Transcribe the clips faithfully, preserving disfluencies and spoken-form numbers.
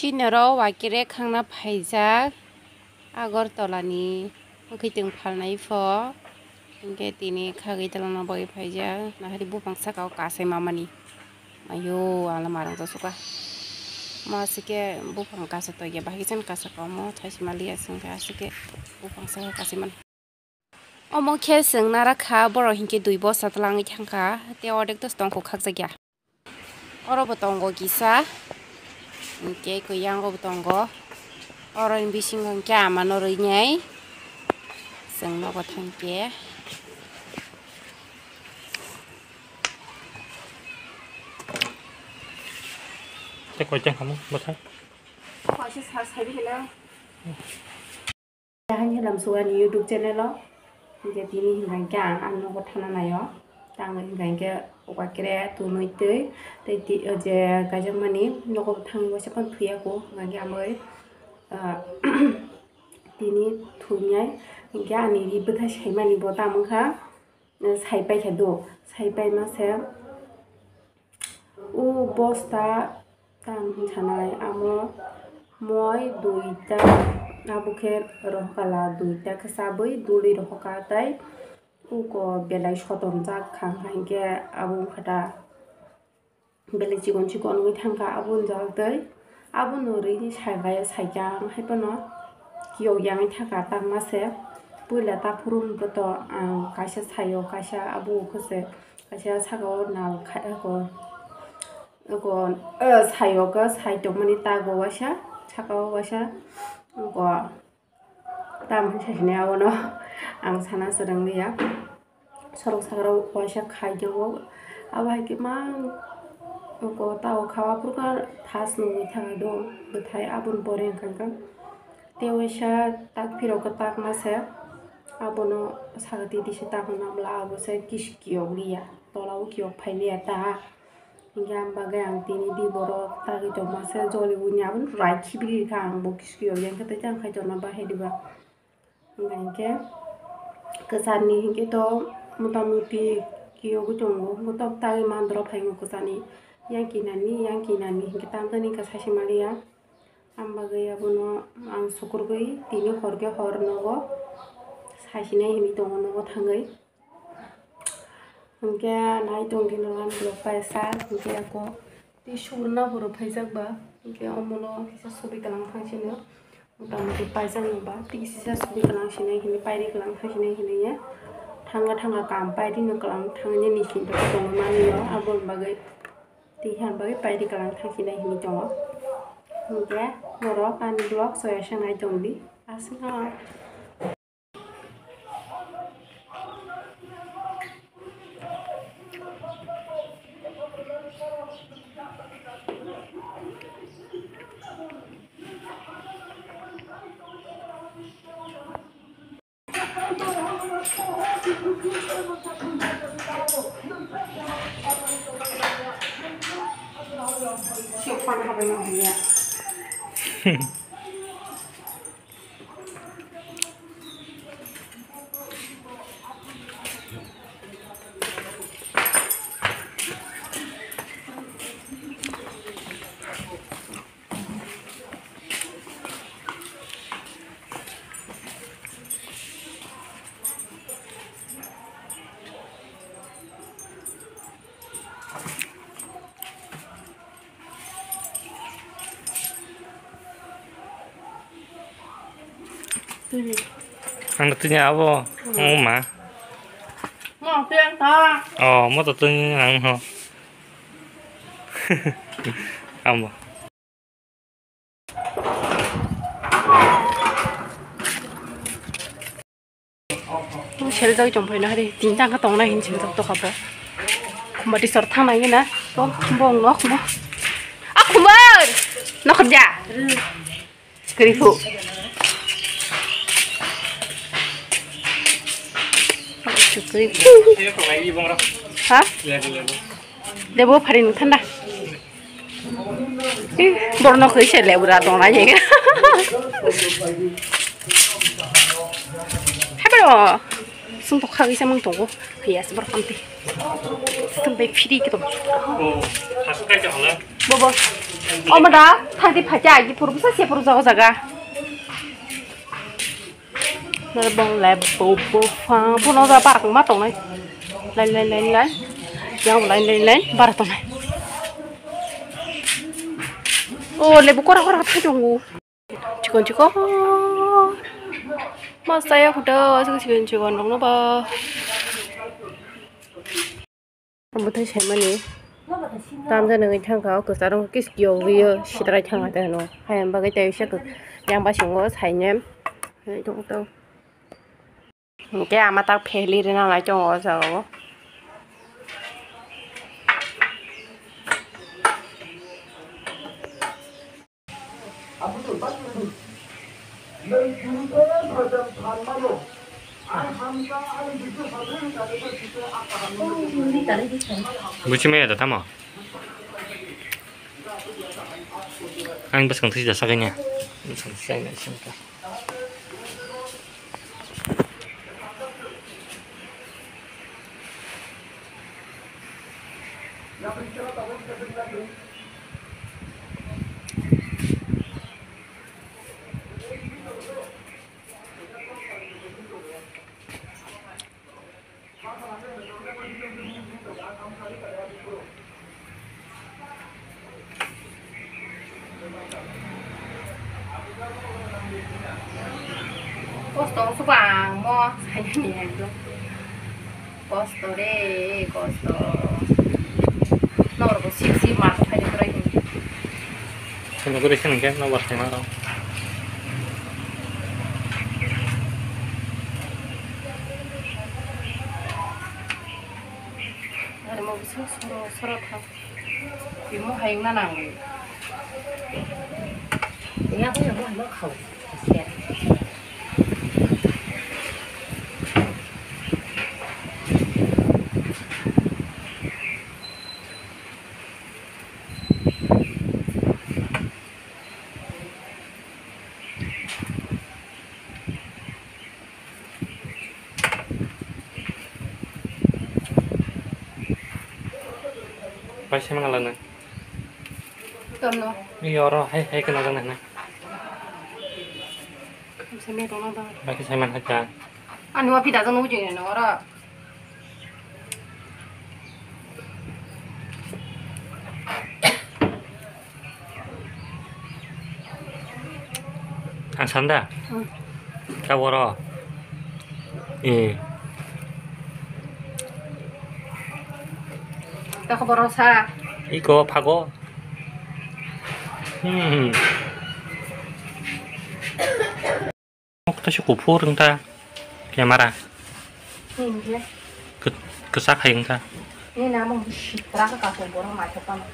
Kinoro wakire khangna phaijak Agartala ni mwkhwtwng phalnai pho, hinkhe tini khagwi dalana bagwi phaijak. Nahari buphang saka o kasai mamani. Ayo, ala marang jasukha. Mo aswk khe buphang kasa toya, bahai khe chwng kasa kha omo, thaisi maliya chwng khe aswk khe buphang saka o kasai mani. Omo khe chwng nara kha, borok hinkhe dui bosta twlangwi thangkha, tei ordek dos tongkho khakjakya. Oro bo tongo kisa, hinkhe koi yango bo tongo. Oro ni bisingo hinkhe amano rwinai chwng nogo thangkhe. Tei koi teng kamo bwthai? Kaisa sa sabi hela. Dahai helam suani YouTube channel o. Hinkhe tini hinkha hinkhe ang, ang nogo thana naio. Tang hinkha hinkhe uka kre tunui twi tei ti-, je kaijakmani nogo thangwi waisa phano thuya kho. Hinkha hinkhe amoi, ah, tini thungnai hinkhe ani ri bwthai saimani bo tamo wngkha. Sai paikha do, sai paima se o bosta tang hinwi sanai, amo moi duita, abo khe rohokala duita khe chabwi duli rohoka tei uko belai sotom jak kha, hinkhe abo wngkha da. Belai chikon chikon wngwi thangkha, abo wngjaktwi abono rwini saibaya saikha, ang haiphano kiyok yangwi thangkha. Tangma se puila taphuru hwnphoto ang kaisa saio, kaisa abo ukhose, kaisa sakao nal kha-, eko, eko, eh, saio khe sai tongmani tago waisa, sakao waisa, eko. Tamo hinwi sasini abono ang sana swrwng liya. Sorok sakrao waisa khai tongo. Abo hai khe mang oko tao kha, aphuru kha thas nungwi thangwi do bwthai, aboni pore wngkha khe tei waisa tak phirok khe tak ma se abono saka twi twi se tak wngna bwla, abo se kisu kiyok liya, tola o kiyok phai liya ta. Hinkhe ang bagwi ang tini di borok tagwi tongma se joli wngya, aboni rai khibiri kha ang bo kisu kiyok yang khe tei tang khai tongna bahai diba. Hinkhe kwcharni hinkhe to mota moti kiyogwi tongo, bo tok tagwi mandro phaingo kwcharni yang kinani yang kinani hinkhe tamtani khe saisi maliya. Ang bagwi abono ang sukurgwi tini hor khe hor nogo saisinai hinwi tongo nogo thangwi. Hinkhe nai tong di norani vlog paisa, hinkhe ako tei sugurna borok phaijak ba, hinkhe omono kisa subi kwlang thang sino, mota moti paijak no ba, tei kisa subi kwlang sinai hinwi pairi kwlang thang sinai hinwi ya. Thanga thanga kam pairi no kwlang thang nini sinto tongwi mani yo, aboni bagwi tei han bagwi pairi kwlang thang sinai hinwi tongo. Hinkhe norok ani vlog soya se nai tong di, aswk no. Ang tini abo, hmm, ang ma. Mo, tini ta. Oh, mo to tini ang ho. Amo. Seljak tong phaina hari, tin tangka tongnai hin seljak tokha bo. Khumba tisor thangnai na, bo, bo nok mo. A khumbar! Nok ja. Chukri phu. Chukri phu. Ha? Debo phari nung thanda. Ih, borno khoi se lebra tong na ye. Hai bro. Sung to khagwi samung tongo. Phiya se bor kamti. Sung bai phiri ki tong. Bobo. Omo da, thangti phaikhe agi puru bwsa se puru jaga jaga. Nare bong le bo bo fa, bono da barak ma tongnai. Line, line, line, line. Yang line, line, line, barak tongnai. O, lebu kora kora thai tongo. Chikon chikon. Mas saya kuda, chikon chikon rok no ba. Bwthai saimani tamjani wngwi thangkha, o kwcharo kiskiyogwiyo sitrai thangkha tei hwnwi. Hayung bagwi tei uisa kwk yang basingo sainem. Hwnwi tongtong. Hwnkhe ama tak phehli rwna nai tongo o jagao. Buchimaya da tamo. Ang bwskang twi da sakanya. Bwskang twi sakanya singka. Kosto wngsugo ang mo sainani ekdom. Kosto re, kosto. Norok sip sip ma khaini kwrai hini. Khaini kwrai se hwnkhe nobar saima rok. Ari mo bising soro soro thang. Timo hayung na nangwi. Ya ko ya mo mo khau. Bai se mangala na. Tono. Ni oro hai hai kana jana na. Semi tono ba. Bai ke saiman hai ka. Ani wa pida jano ujin no ora. Ang sanda. Hmm. Ka boro. Eh. Ka boro sa. Iko phago. Hmm. Kota si kuphur wng ta camera. Hingke. Ke-, kesak hai wng ta. Ni namo sitra ka kaso borok mai thok pano.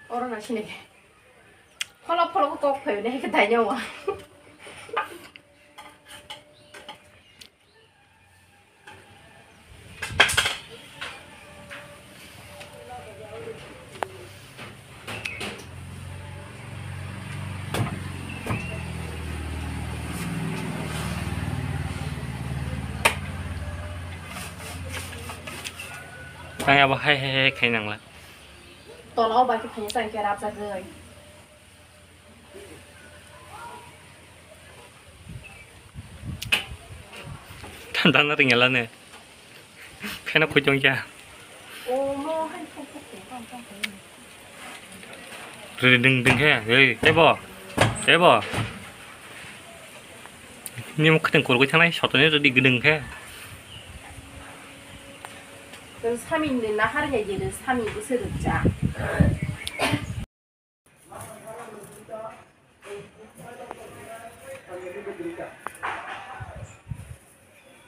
Oro na sini. Pholo pholo kok phayo ne ke dai nyawa. Tang abo hai hai hai khai nangla. Tola o bai khe phai chang khe rap jagwi. Tanta na ringela ne. Kheno khoi tong ya. Riri ding ding khe. Ei, tebo. Tebo. Ni muk khateng kurgui thanai sotoni riri ding khe. Sami ni nahar ya jere sami bwswk rwkcha.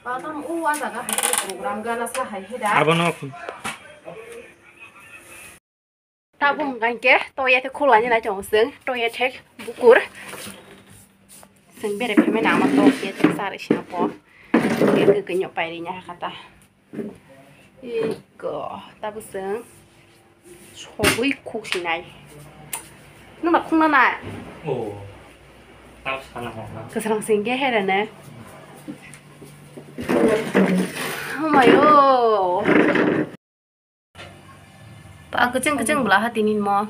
Bakam u a jaga hai program gana sa hai heda. Abono. Tabuk hwnkha hinkhe toya the khulani nai tongo chwng, toya the bukur. Chwng bere phaimani ama tok ya the sar sina po. Khe khe khe nyok pairi nya hakata. Iko, tabuk chwng sogwi khuk sinai. Numa khungna nai. Oh. Tabuk sana hokna. Kwsrang singke herene. Oh my god. Pa kwchwng kwchwng bwla ha tini mo.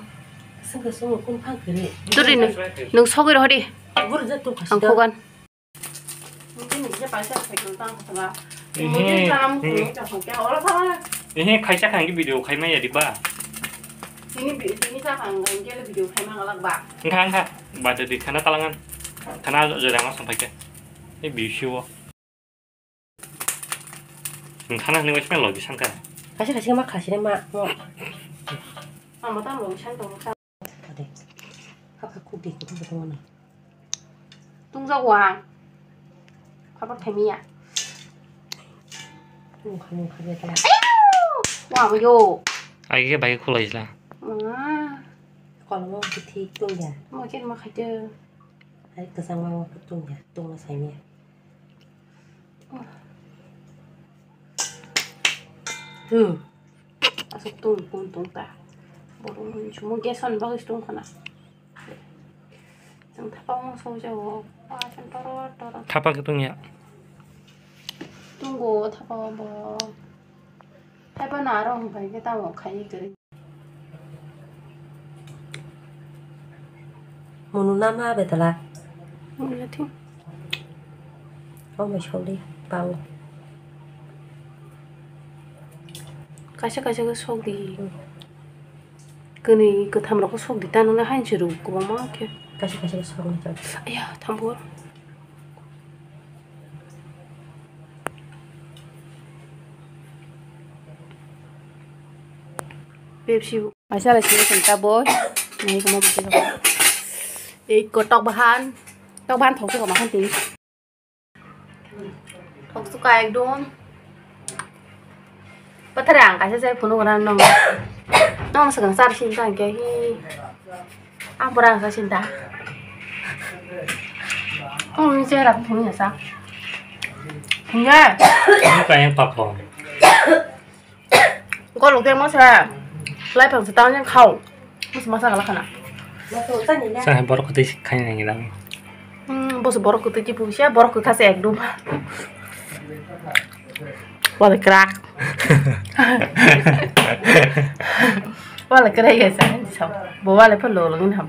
Sengkhe songwi kung phang kwrwi. Duri nung, nung sogwi rohori. Boro je tong khasi. Ang da. Khogan. Mungkin ni je paisa phaikang tang khatla. Ehe. Mungkin salam kung ta phang kya ora thala. Ehe, khaisa khang ki video khaima ya di ba. Tini bi-, tini sa khang kung kya video khaima ngalak ba. Engkha, engkha. Ba de di khana talangan. Khana jodang ma sampai kya. E bi shiwo. Nung khana hinwi waismai logi sangkha. Kaisa kaisa ma khasi ma. Amo tamo logi sang tong sa. Ade. Hapha khuk di khuk di tong na. Tungjago ang. Khapar thamiya. Nung kha nung kha beta. Wa mo yo. Agi ke bai khulai jla. Ma. Kolmo bithi tungya. Mo ken ma khaide. Ai kwchangma tungya, tungma saimya. Hmm. Aswk tung, tung, tung ta. Borok mui sumo gas on bagwi tung khana. Chwng thapa mung sojao. Wa chwng toro, toro. Thapa khe tungya. Tungo thapa bo. Thapa na aro hwnkha khe tamo khai kwrwi. Munu nama betala. Munu thing. Oh my sorry, pao. Kaisa kaisa khe sok di. Hmm. Kwnwi kwtham rok khe sok di, tano le hain se rw kwbangma khe. Kaisa kaisa khe sok di. Aya, thambo. Pepsi. Masala sini sini taboi. Nai kuma mati ko. Iko tok bahan. Tok bahan thok ko makan ti. Thok suka ekdom. Pathare ang kaisa jai phunu gana nong. Nong segang sar sin tang ke hi. Ang pura ang sa sin ta. Ang ni jai rak phunu ya sa. Phunu ya. Ang kaya papo. Golok de masa. Lai phang sa tang yang khau. Masa masa gala khana. Sa borok kotwi khaina nang gidang. Hmm, boso borok kotwi ki pusia, borok kha se ekdom. Wala krak. Wala krak ya sa. Bo wala pha lo lo ngin ham.